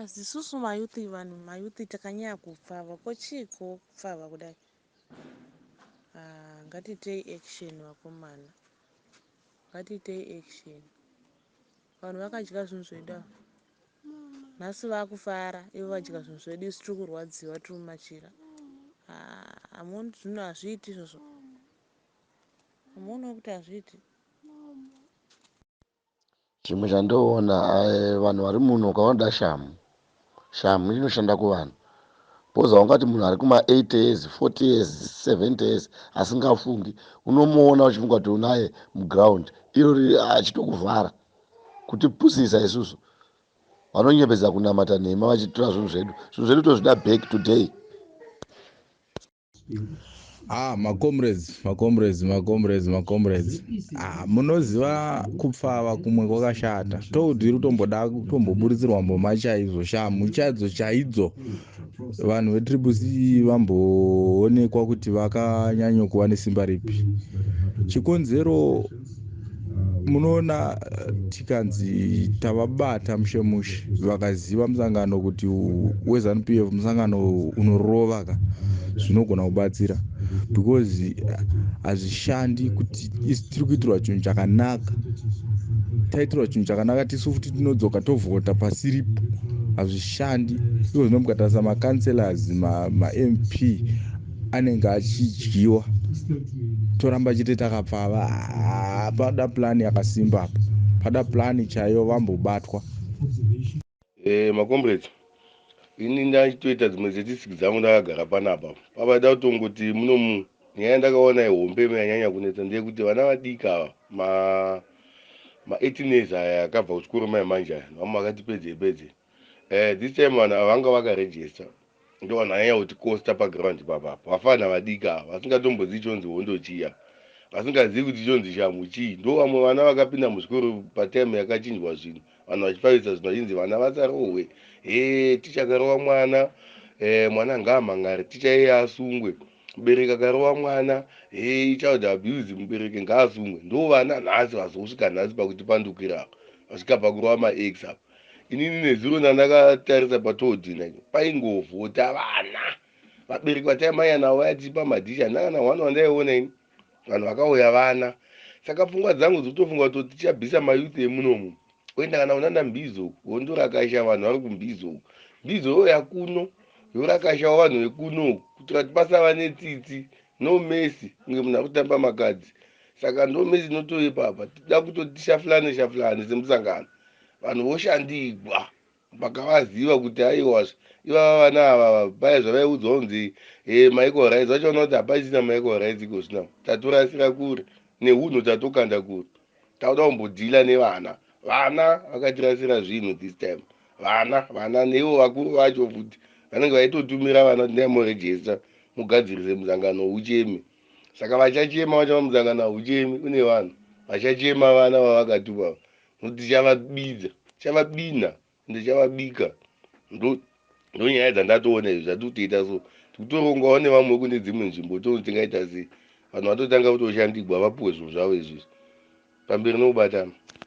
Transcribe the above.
Isusu mayouth, vanhu mayouth takanyanya kupfava. Ko chiiko kupfava kudai? Ah, ngatiitei action vakomana, ngatiitei action. Vanhu vakadya zvinhu zvedu ava, nhasi vakufara ivo vadya zvinhu zvedu, isu tiri kurwadziwa, tiri mumachira. Ah, hamuoni zvinhu hazviiti izvozvo? Hamuoniwo kuti hazviiti? Chimwe chandoona, vanhu vari muno ukavanoda shamu, shamu inoshanda kuvanhu, because haungati munhu ari kuma-80 years, 40 years, 70 years asingafungi, unomuona uchifunga kuti unaye muground iro achitokuvhara kutipusisa. Isusu vanonyepedza kunamata nhema vachitora zvinhu zvedu. Zvinhu zvedu tozvida back today. Ah, macomrades, macomrades, macomrades, macomrades. Ah, munoziva kupfava kumwe kwakashata. Told iri kutomboda kutomboburitsirwa mboma chaizvo, shamu chaidzo chaidzo. Vanhu veTriple C vamboonekwa kuti vakanyanya kuva nesimba ripi. Chikonzero munoona, tikanzi tavabata mushe mushe, vakaziva musangano kuti weZANU PF musangano unorova ka, zvinogona kubatsira, because hazvishandi kuti isi tiri kuitirwa chinhu chakanaka, taitirwa chinhu chakanaka, tisu futi tinodzoka tovhota pasiripo. Hazvishandi iko zvino. Mukatarisa macouncillors, maMP anenge achidyiwa, toramba chete takapfava. Pada plan yakasimba apa, pada plan chaiyo, vambobatwa. Macomrades, ini ndachitoita dzimwe statistics dzangu ndakagara panapa. Pavada kutongoti munomu, nyaya yandakaona ihombe yanyanya kunetsa ndeyekuti vana vadiki ava, ma18 years aya akabva kuchikoro mai manje aya, vamwe vakati pedzei pedzei. This time vanhu ava vanga vakarejista, ndo vanhu vanyanya kuti costa paground papapa. Vafana vadiki ava vasingatombozivi chonzi hondo chiya, vasingazivi kuti chonzi shamu chii, ndo vamwe vana vakapinda muzvikoro patime yakachinjwa zvinhu, vanhu vachipfavisa zvinhu, vachinzi vana vasarohwe. He, ticha akarova mwana, mwana ngaamhangare, ticha iye asungwe. Mubereki akarova mwana, he, child abuse, mubereki ngaasungwe. Ndo vana nhasi vazosvika nhasi pakuti pandukira apa, vasvika pakurova max apa. Inini nezuro ndandakatarisa patodhina, paingovhota vana. Vabereki vataimanya navo vaitipa madhishi, handina kana one wandaiona ini. Vanhu vakauya vana. Saka pfungwa dzangu dzikutofunga kuti tichabvisa mayouth emunomu, oenda kana unana Mbizo, hondorakasha vanhu vari kuMbizo. Mbizo yoya kuno, yorakashawo vanhu vekuno, kuitira kuti pasava netsitsi, no mercy, kunge munhu ari kutamba makadzi. Saka ndo mercy inotoipapa. Tida kutoti tishafulane shafulane semusangano, vanhu voshandigwa mpaka vaziva kuti aiwazve ivava vana ava paya zvavaiudzwa kunzi maequal rights, vachaona kuti hapachina maequal rights iko zvino. Tatorasira kure neunhu, tatokanda kure. Tauda kumbodhila nevana. Vana vakatirasira zvinhu this time. Vana, vana neivo vakuru vacho futi vanenge vaitotumira vana kuti ndai murejista, mugadzirise musangano ucheme. Saka vachachema, vachava musangano hauchemi, une vanhu vachachema, vana vavakatuma, nokuti tichavabidza, tichavabina ende tichavabika. Ndo nyaya dzandatoona izvi zvatiri kutoita. So tikutorongawo nevamwe kune dzimwe nzvimbo, toona tingaita sei. Vanhu vatotanga kutoshandigwa, vapuwe zvinhu zvavo izvizvi. Pamberi nokubatana.